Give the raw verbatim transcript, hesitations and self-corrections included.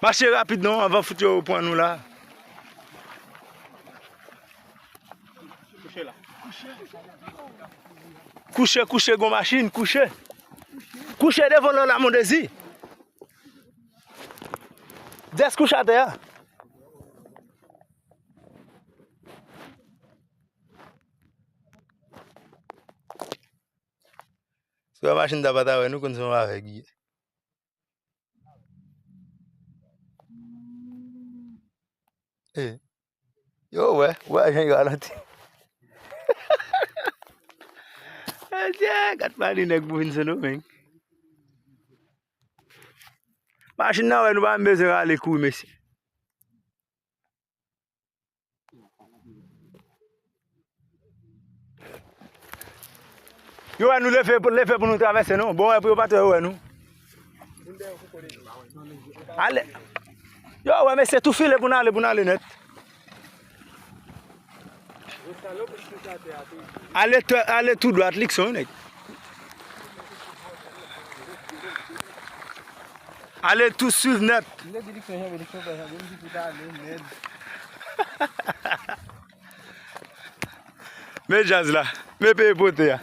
Mache rapid non, anvan fout yo pran nou la. Kouche, kouche, gon machin, kouche. Kouche devan lò la, mon dezi. Dès kouche atè a. Si w wè machin ta pa ta wè nou, konn se yon avèg li ye. Eh. Yo, wè, wè, jan yo ralanti. Adye, gad pale nèg pou vin Sendomeng. Machin nan wè, nou pa menm bezwen rale kouri, mesye. Yo wè nou leve, leve pou nou travèse, non? Bon, wè, pou yo pa twè yo wè nou. Ale. Yo, wè, mesye, tou file pou n ale, pou n ale nèt. Ale, ale tou dwat, Likson, wi, nèg. Ale tou swiv nèt. M te di Likson, Janbe, Likson, Janbe, m di pou ta ale nèt. Men djaz la. Men peyi pote a.